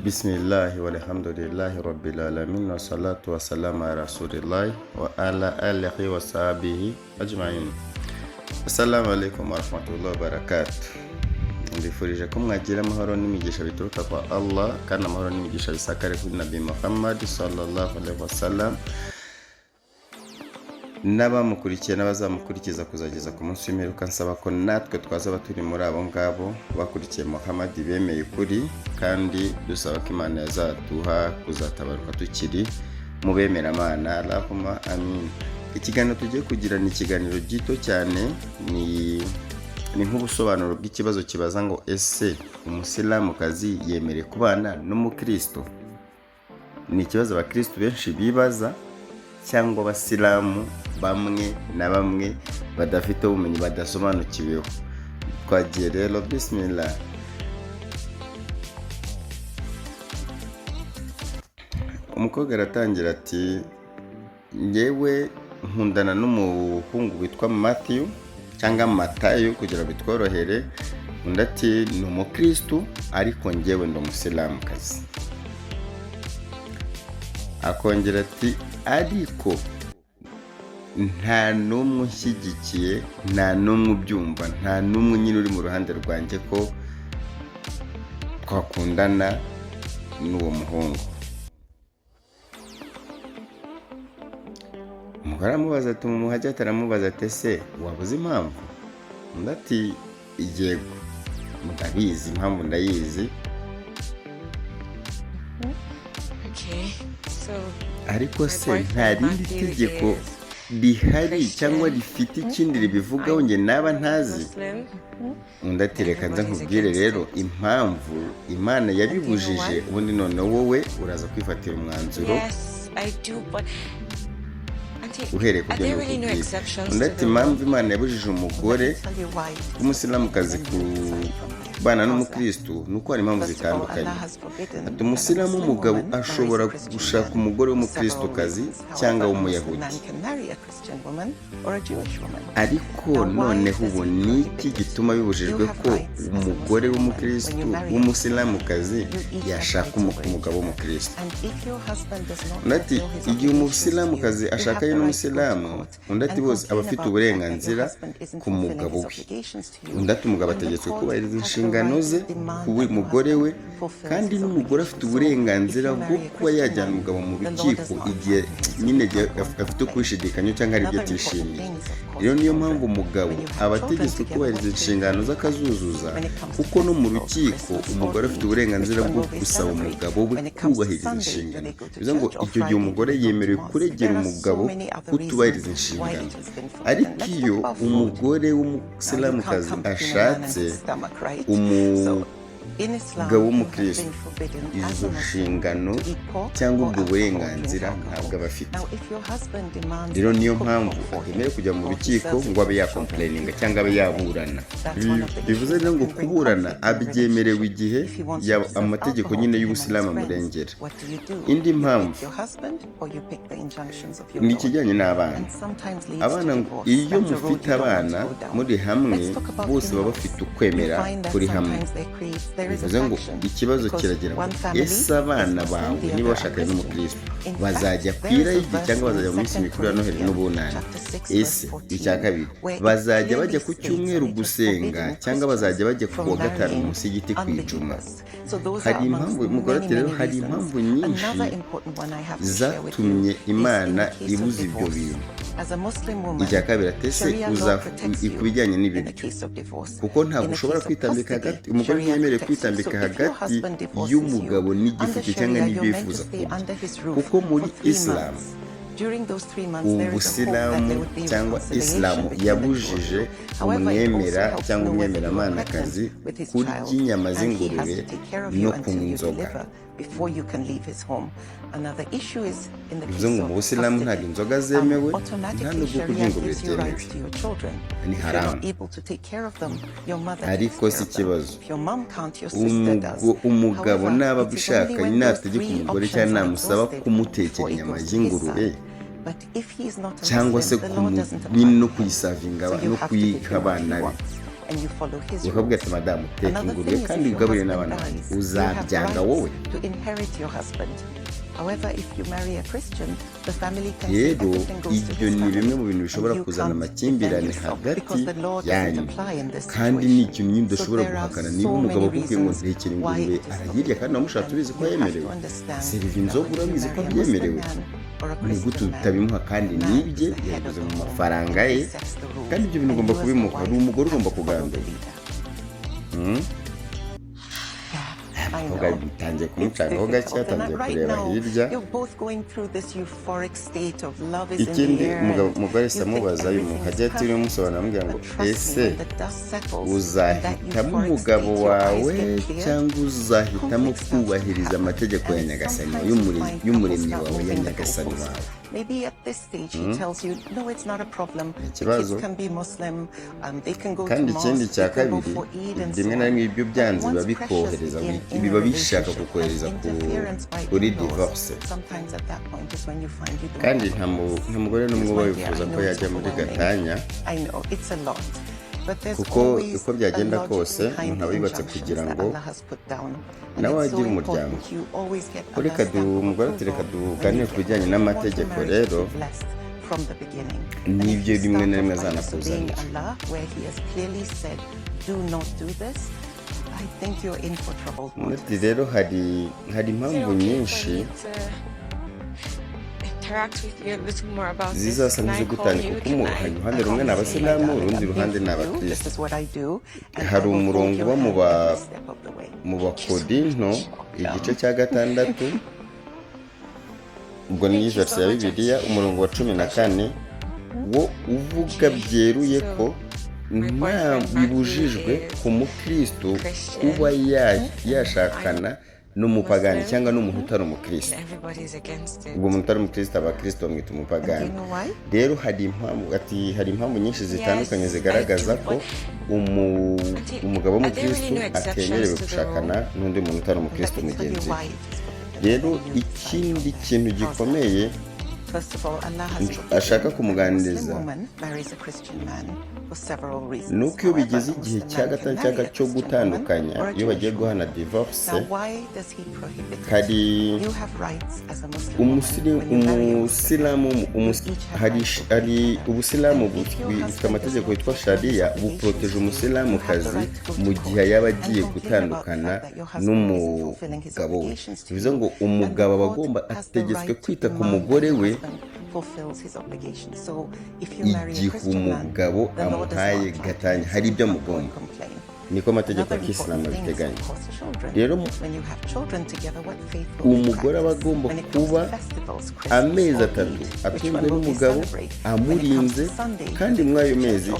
Bismillahi walhamdulillahi rabbil alamin, wassalatu wassalamu ala rasulillahi wa ala alihi wa sahbihi ajmain. Assalamu alaikum warahmatullahi wabarakatuh. Mbifurije ko mwagira amahoro n'imigisha bituruka kwa Allah, kandi amahoro n'imigisha bisakare kuri Nabi Muhammad sallallahu alaihi wasallam n'abamukurikiye n'abazamukurikiza kuzageza ku munsi w'imperuka. Nsaba ko natwe twazaba turi muri abo ngabo bakurikiye Muhammad, bemeye ukuri, kandi dusaba ko Imana yazaduha kuzatabaruka tukiri mu bemeramana. Allahumma amin. Ikiganiro tugiye kugira ni ikiganiro gito cyane, ni nk'ubusobanuro bw'ikibazo kibaza ngo: ese umusilamukazi yemerewe kubana n'umukristo? Ni ikibazo abakristo benshi bibaza, cyangwa abasilamu bamwe na bamwe badafite ubumenyi, badasobanukiweho. Twagiye rero, bismillah. Umukobwa aratangira ati: "Ngewe nkundana n'umuhungu witwa Matthew cyangwa Matayo kugira ngo bitworohere." Undi ati: "Ni umukristu, ariko ngewe ndi umusilamukazi." Akongera ati: "Ariko nta n'umwe ushyigikiye, nta n'umwe ubyumva, nta n'umwe nyine uri mu ruhande rwanjye ko twakundana n'uwo muhungu." Umugore aramubaza ati, umuhajyati aramubaza ati: "Ese wabuze impamvu?" Undi ati: "Yego, ndabizi, impamvu ndayizi." Okay, so Ariko my se nta boyfriend rindi Matthew tegeko is rihari cyangwa Christian. rifite ikindi ribivugaho njye naba ntazi? Muslim. Undi ati: "Reka nza Everybody's nkubwire against rero it. impamvu Imana But you know yabibujije, what? ubundi noneho wowe uraza kwifatira umwanzuro Yes, I do, but Auntie, uhereye ku are byo there really no ndikubwira." exceptions Undi to ati: the rule? "Impamvu Imana yabujije umugore w'umusilamukazi kubana n'umukristu ni uko hari impamvu zitandukanye." Ati: "Umusilamu w'umugabo ashobora gushaka umugore w'umukristukazi cyangwa w'umuyahudi, ariko noneho ubu ni iki gituma bibujijwe ko umugore w'umukristu w'umusilamukazi yashaka umugabo w'umukristu?" Undi ati: "Igihe umusilamukazi ashakanye n'umusilamu," undi ati, "bose aba afite uburenganzira ku mugabo we." Undi ati: "Umugabo ategetswe kubahiriza inshingano ze ku mugore we, kandi n'umugore afite uburenganzira bwo kuba yajyana umugabo mu rukiko igihe nyine afite kubishidikanya cyangwa hari ibyo atishimiye. Rero niyo mpamvu umugabo aba ategetswe kubahiriza inshingano ze akazuzuza, kuko no mu rukiko umugore afite uburenganzira bwo gusaba umugabo we kubahiriza inshingano." Bivuze ngo icyo gihe umugore yemerewe kuregera umugabo kutubahiriza inshingano. Ariko iyo umugore w'umusilamukazi ashatse umugabo w'umukristo, izo nshingano cyangwa ubwo burenganzira ntabwo aba afite. Rero niyo mpamvu atemerewe kujya mu rukiko ngo abe yacomplaininga cyangwa abe yaburana. Bivuze rero ngo kuburana abyemerewe igihe amategeko nyine y'ubusilamu amurengera. Indi mpamvu ni ikijyanye n'abana. Abana ngo iyo mufite abana muri hamwe, bose baba bafite ukwemera kuri hamwe. Bivuze ngo ikibazo kiragira ngo: ese abana bawe niba bashakanye n'umukristo bazajya ku irayidi cyangwa bazajya mu minsi mikuru ya Noheli n'Ubunani? Ese icya kabiri, bazajya bajya ku cyumweru gusenga cyangwa bazajya bajya ku wa gatanu mu musigiti ku ijuma? Hari impamvu, umugore ati rero hari impamvu nyinshi zatumye Imana ibuza ibyo bintu. Icya kabiri ati: ese ku bijyanye n'ibiryo, kuko ntabwo ushobora kwitambika hagati, umugore ntiyemerewe kwitambika hagati y'umugabo n'igifu cye cyangwa n'ibyo yifuza kurya, kuko muri Isilamu, ubusilamu cyangwa Isilamu yabujije umwemera cyangwa umwemeramanakazi kurya inyama z'ingurube no kunywa inzoga. Bivuze ngo mu busilamu ntabwo inzoga zemewe, nta nubwo kurya ingurube byemewe, ni haramu. Ariko si ikibazo, umugabo naba abishaka, nategeka umugore cyangwa namusaba kumutekera inyama y'ingurube cyangwa se nyine no kuyiservinga no kuyiha abana be. Ukabwira ati: "Madamu, teka ingurube kandi ugaburire n'abana banjye." Uzabyanga wowe? Rero ibyo ni bimwe mu bintu bishobora kuzana amakimbirane hagati yanyu, kandi ni ikintu nyine udashobora guhakana. Niba umugabo akubwiye ngo ntekere ingurube, arayirya kandi wamushatse ubizi ko yemerewe. Seriva inzoga, urabizi ko abyemerewe. Ni gute utabimuha kandi nibye yabiguze mu mafaranga ye? Kandi ibyo bintu ugomba kubimuha, ni umugore ugomba kugandura. Umukobwa bitangiye kumucangaho gake, atangiye kureba hirya. Ikindi, umugore ahise amubaza, uyu hajya ati umusobanura, amubwira ngo: "Ese uzahitamo umugabo wawe cyangwa uzahitamo kubahiriza amategeko ya Nyagasani, y'umuremyi wawe, ya Nyagasani wawe?" Ikibazo. Kandi ikindi cya kabiri, rimwe na rimwe ibyo byanze biba bikohereza, biba bishaka kukohereza kuri divorce. Kandi nta mugore n'umwe uba wifuza ko yajya muri gatanya, kuko uko byagenda kose umuntu aba yubatse kugira ngo nawe agire umuryango. Reka umugore ati: "Reka tuganire ku bijyanye n'amategeko." Rero n'ibyo rimwe na rimwe azanakuzanira. Ati rero hari impamvu nyinshi zizasa nk'izigutanya, kuko hari uruhande rumwe ni Abasilamu, urundi ruhande ni Abakristo. Hari umurongo uba mu Bakorinto igice cya 6, ubwo ni verse ya Bibiliya, umurongo wa 14, wo uvuga byeruye ko nta bibujijwe ku mukristo kuba yashakana n'umupagani cyangwa n'umuntu utari umukristo. Ubwo umuntu utari umukristo, Abakristo bamwita umupagani. Rero hari impamvu, ati hari impamvu nyinshi zitandukanye zigaragaza ko umugabo w'umukristo atemerewe gushakana n'undi muntu utari umukristo mugenzi we. Rero ikindi kintu gikomeye ashaka kumuganiriza ni uko iyo bigeze igihe cya gatanu cyangwa cyo gutandukanya, iyo bagiye guhana divorce, hari umusilamu, hari ubusilamu bufite amategeko yitwa Sharia, buporoteje umusilamukazi mu gihe yaba agiye gutandukana n'umugabo we. Bivuze ngo umugabo aba agomba, ategetswe kwita ku mugore we igihe umugabo amuhaye gatanya, hari ibyo amugomba, niko amategeko ya kisilamu abiteganya. Rero umugore aba agomba kuba amezi 3 atunzwe n'umugabo, amurinze, kandi muri ayo mezi 3,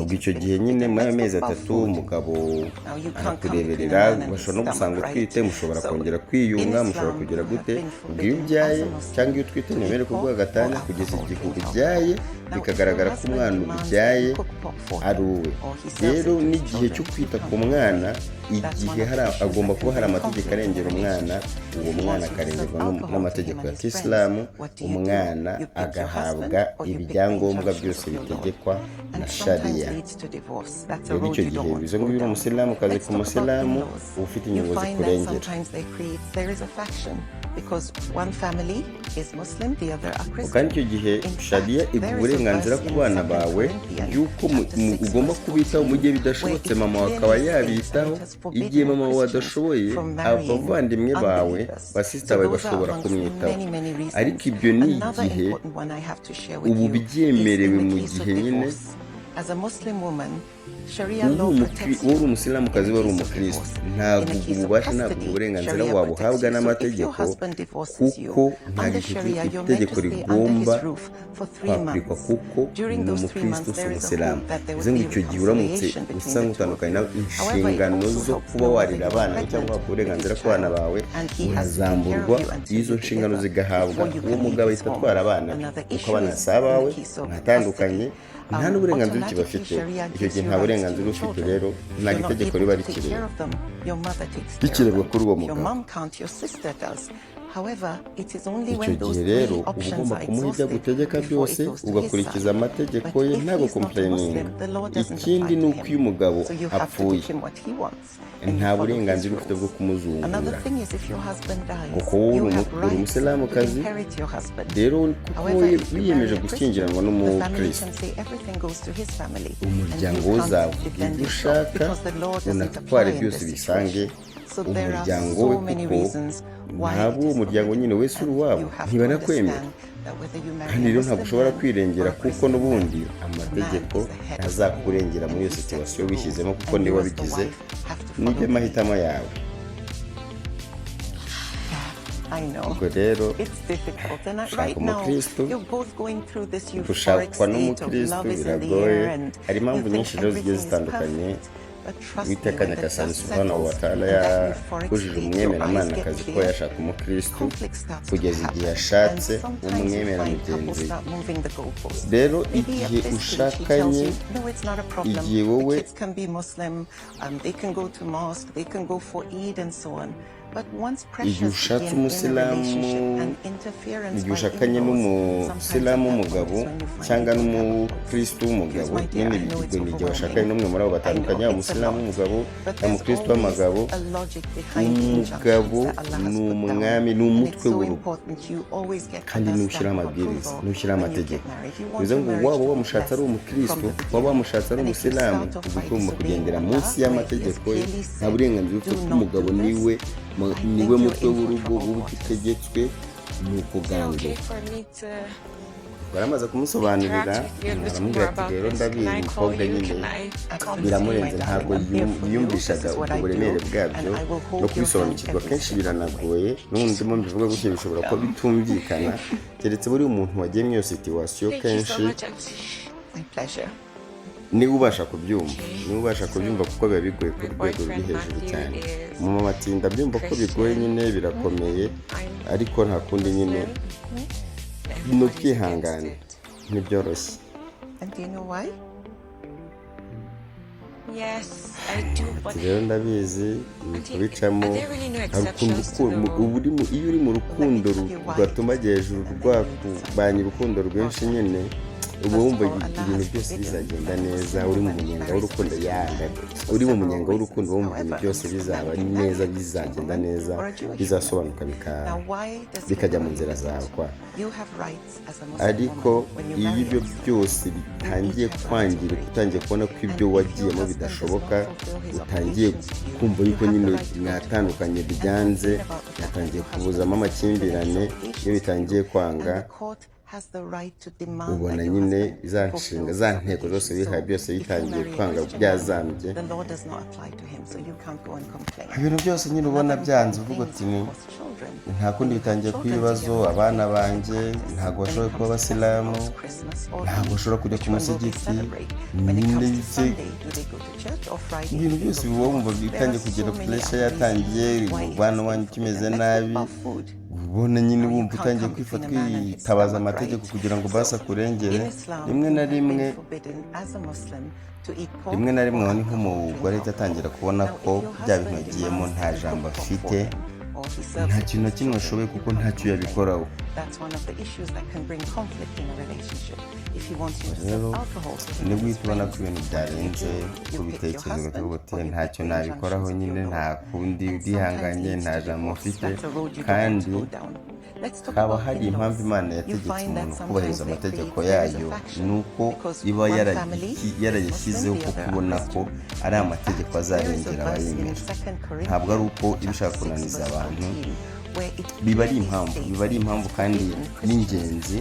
ubwo icyo gihe nyine muri ayo mezi 3 umugabo arakureberera. Bashobora no gusanga utwite, mushobora kongera kwiyunga, mushobora kugira gute. Ubwo iyo ubyaye cyangwa iyo utwite, ntiwemerewe kuguha gatanya kugeza igihe ubyaye bikagaragara ko umwana ubyaye ari uwe. Rero n'igihe cyo kwita ku mwana, igihe agomba kuba hari amategeko arengera umwana, uwo mwana akarengerwa n'amategeko ya kisilamu, umwana agahabwa ibyangombwa byose bitegekwa na Shariya. Rero icyo gihe bivuze ngo iyo uri umusilamukazi ku musilamu, uba ufite inyungu zikurengera. Kandi icyo gihe Shariya iguha uburenganzira ku bana bawe y'uko ugomba kubitaho mu gihe bidashobotse mama wawe akaba yabitaho. Igihe mama wawe adashoboye, abavandimwe bawe, basisita bawe bashobora kumwitaho. Ariko ibyo ni igihe ubu byemerewe mu gihe nyine uri umusilamukazi, wari umukristo, ntabwo ubwo bubasha, ntabwo ubwo burenganzira wabuhabwa n'amategeko, kuko ntabwo itegeko rigomba kwapurikwa, kuko ni umukristo si umusilamu. Bivuze ngo icyo gihe uramutse usa nk'utandukanye nawe, inshingano zo kuba warera abana cyangwa guhabwa uburenganzira ku bana bawe urazamburwa, izo nshingano zigahabwa uwo mugabo, ahita atwara abana, kuko abana si abawe, mwatandukanye, nta n'uburenganzira ukibafite. Icyo gihe nta burenganzira ufite. Rero ntabwo itegeko riba rikirebwa kuri uwo mugabo. Icyo gihe rero uba ugomba kumuha ibyo agutegeka byose, ugakurikiza amategeko ye, ntabwo complaininga. Ikindi ni uko iyo umugabo apfuye, nta burenganzira ufite bwo kumuzungura, kuko wowe uri umusilamukazi. Rero kuko wiyemeje gushyingiranwa n'umukristo, umuryango we uzavuga ibyo ushaka, unatware byose bisange umuryango we, kuko ntabwo uwo muryango nyine wese uri uwabo, ntibanakwemera. Kandi rero ntabwo ushobora kwirengera, kuko n'ubundi amategeko ntazakurengera muri iyo situation wishyizemo, kuko niwe wabigize, nibyo amahitamo yawe. Ubwo rero ushaka umukristo, gushakwa n'umukristo biragoye. Hari impamvu nyinshi rero zigiye zitandukanye. Uwiteka Nyagasani Subhanahu wa Ta'ala yabujije umwemeramana-kazi ko yashaka umukristo kugeza igihe ashatse umwemera mugenzi we. Rero igihe ushakanye, igihe wowe igihe ushatse umusilamu, igihe ushakanye n'umusilamu w'umugabo cyangwa n'umukristo w'umugabo nyine, ubwo ni igihe washakanye n'umwe muri abo batandukanye, yaba umusilamu w'umugabo cyangwa umukristo w'umugabo, umugabo ni umwami, ni umutwe w'urugo, kandi niwe ushyiraho amabwiriza, niwe ushyiraho amategeko. Bivuze ngo waba wamushatse ari umukristo, waba wamushatse ari umusilamu, uba ugomba kugendera munsi y'amategeko ye. Nta burenganzira ufite, kuko umugabo niwe mutwe w'urugo, wowe utegetswe ni ukuganduka. Baramaze kumusobanurira, aramubwira ati: "Rero ndabizi." Umukobwa nyine biramurenze, ntabwo yiyumvishaga ubwo buremere bwabyo no kubisobanukirwa kenshi biranagoye. N'ubundi ndimo mbivuga gutya bishobora kuba bitumvikana, keretse buri umuntu wagiye muri iyo situation kenshi niba ubasha kubyumva, niba ubasha kubyumva, kuko biba bigoye ku rwego ruri hejuru cyane. Umumama ati: "Ndabyumva ko bigoye nyine, birakomeye, ariko nta kundi nyine, ni ukwihangana, ntibyoroshye." And do you know why? Ati: "Rero ndabizi ni kubicamo." Hari ukuntu iyo uri mu rukundo rwatumbagiye hejuru, rwakubanye urukundo rwinshi nyine, uba wumva ibintu byose bizagenda neza. Uri mu munyenga w'urukundo, yanga uri mu munyenga w'urukundo, wumva ibintu byose bizaba neza, bizagenda neza, bizasobanuka, bikajya mu nzira zawe kwa. Ariko iyo ibyo byose bitangiye kwangirika, utangiye kubona ko ibyo wagiyemo bidashoboka, utangiye kumva yuko nyine mwatandukanye byanze, yatangiye kubuzamo amakimbirane, iyo bitangiye kwanga, ubona nyine za nshinga, za ntego zose wihaye byose bitangiye kwanga, byazambye, ibintu byose nyine ubona byanze, uvuga uti: "Nta kundi, bitangiye kuba ibibazo. Abana banjye ntabwo bashoboye kuba abasilamu, ntabwo bashobora kujya ku musigiti." Nyine ibintu byose uba wumva bitangiye kugira pressure, yatangiye umubano wanyu ukimeze nabi, ubona nyine wumva utangiye kwifata, kwitabaza amategeko kugira ngo basi akurengere. Rimwe na rimwe aho ni nk'umugore ahita atangira kubona ko bya bintu agiyemo nta jambo afite, nta kintu na kimwe ashoboye, kuko ntacyo yabikoraho. Rero nibwo uhita ubona ko ibintu byarenze kubitekereza, ukavuga uti: "Ntacyo nabikoraho nyine, nta kundi, ndihanganye, nta jambo mfite." Kandi haba hari impamvu Imana yategetse umuntu kubahiriza amategeko yayo, ni uko iba yarayashyizeho, kuko ubona ko ari amategeko azarengera abayemera. Ntabwo ari uko iba ishaka kunaniza abantu. Biba ari impamvu kandi y'ingenzi.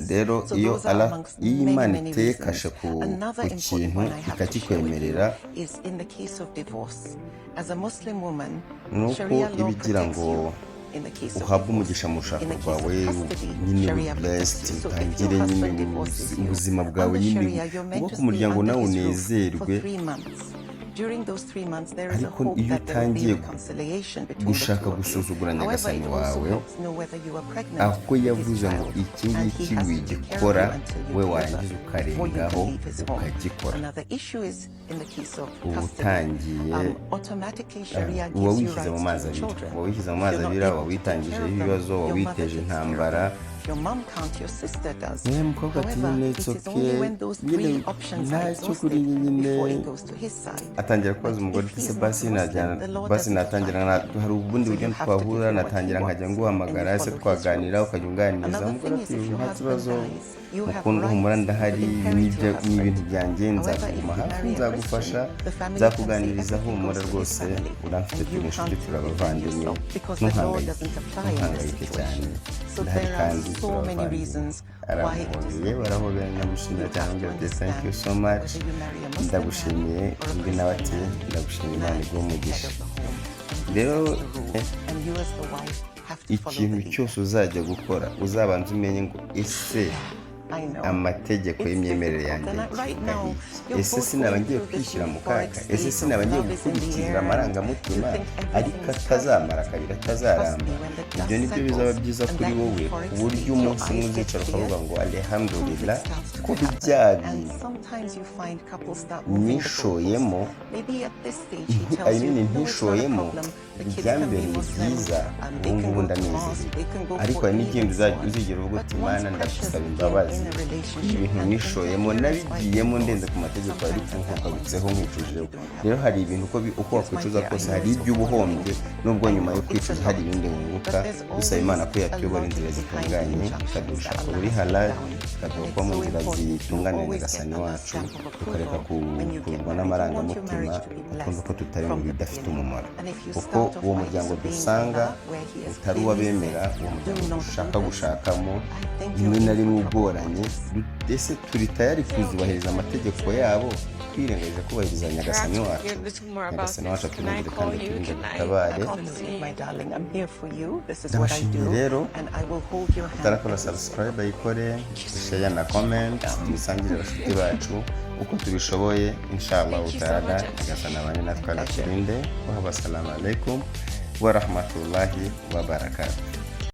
Rero iyo Imana iteye kashe ku kintu ikakikwemerera, ni uko iba igira ngo uhabwe umugisha mu rushako rwawe nyine, blessed, utangire nyine ubuzima bwawe nyine, wubake umuryango nawe unezerwe. Ariko iyo utangiye gushaka gusuzugura Nyagasani wawe, aho yavuze ngo iki ngiki wigikora, we warangiza ukarengaho ukagikora, uba utangiye, uba wishyize mu mazi abira, uba wishyize mu mazi abira, uba witangijeho ibibazo, uba witeje intambara. Niyo mukobwa ati: "Nyine it's okay, nyine ntacyo kuri njye nyine." Atangira kubaza umugore ati: "Se basi najyana, basi natangira, hari ubundi buryo twahura, natangira nkajya nguhamagara, se twaganira, ukajya unganiriza?" Umugore ati: "Nta kibazo mukundwa, humura ndahari, ni ibintu byanjye, nzakuguma hafi, nzagufasha, nzakuganiriza, humura rwose, uramfite, turi inshuti, turi abavandimwe, ntuhangayike, ntuhangayike cyane, ndahari kandi turabavandimwe." Aramuhobeye, barahobera, ndamushimira cyane, ambwira ati: "Thank you so much, ndagushimiye." Undi nawe ati: "Ndagushimiye, Imana iguhe umugisha." Rero ikintu cyose uzajya gukora, uzabanza umenye ngo: ese amategeko y'imyemerere yanjye kivuga iki? Ese sinaba ngiye kwishyira mu kaga? Ese sinaba ngiye gukurikira amarangamutima ariko atazamara kabiri, atazaramba? Ibyo nibyo bizaba byiza kuri wowe, ku buryo umunsi umwe uzicara ukavuga ngo: "Alhamdulillah ko bya bintu nishoyemo, I mean, ntishoyemo, byambereye byiza, ubu ngubu ndanezerewe." Ariko hari n'ikindi uzigera uvuga uti: "Mana, ndagusaba imbabazi, ibintu nishoyemo nabigiyemo ndenze ku mategeko, ariko nkugarutseho nkwicujeho." Rero hari ibintu uko wakwicuza kose, hari ibyo uba uhombye, nubwo nyuma yo kwicuza hari ibindi wunguka. Dusaba Imana ko yatuyobora inzira zitunganye, ikadusha kuri halal, ikaduha kuba mu nzira zitunganira Nyagasani wacu, tukareka gukururwa n'amarangamutima, tukumva ko tutari mu bidafite umumaro, kuko uwo muryango dusanga utari uw'abemera, uwo muryango dushaka gushakamo rimwe na rimwe ugoranye. Ese turi tayari kuzubahiriza amategeko yabo twirengagije kubahiriza Nyagasani wacu? Nyagasani wacu aturengere kandi aturinde, dutabare. Ndabashimiye rero. Utarakora subscribe ayikore, share na comment, tubisangire abashuti bacu uko tubishoboye. Inshallah taala, Nyagasani abane natwe, anaturinde. Wassalamu alaikum warahmatullahi wabarakatuh.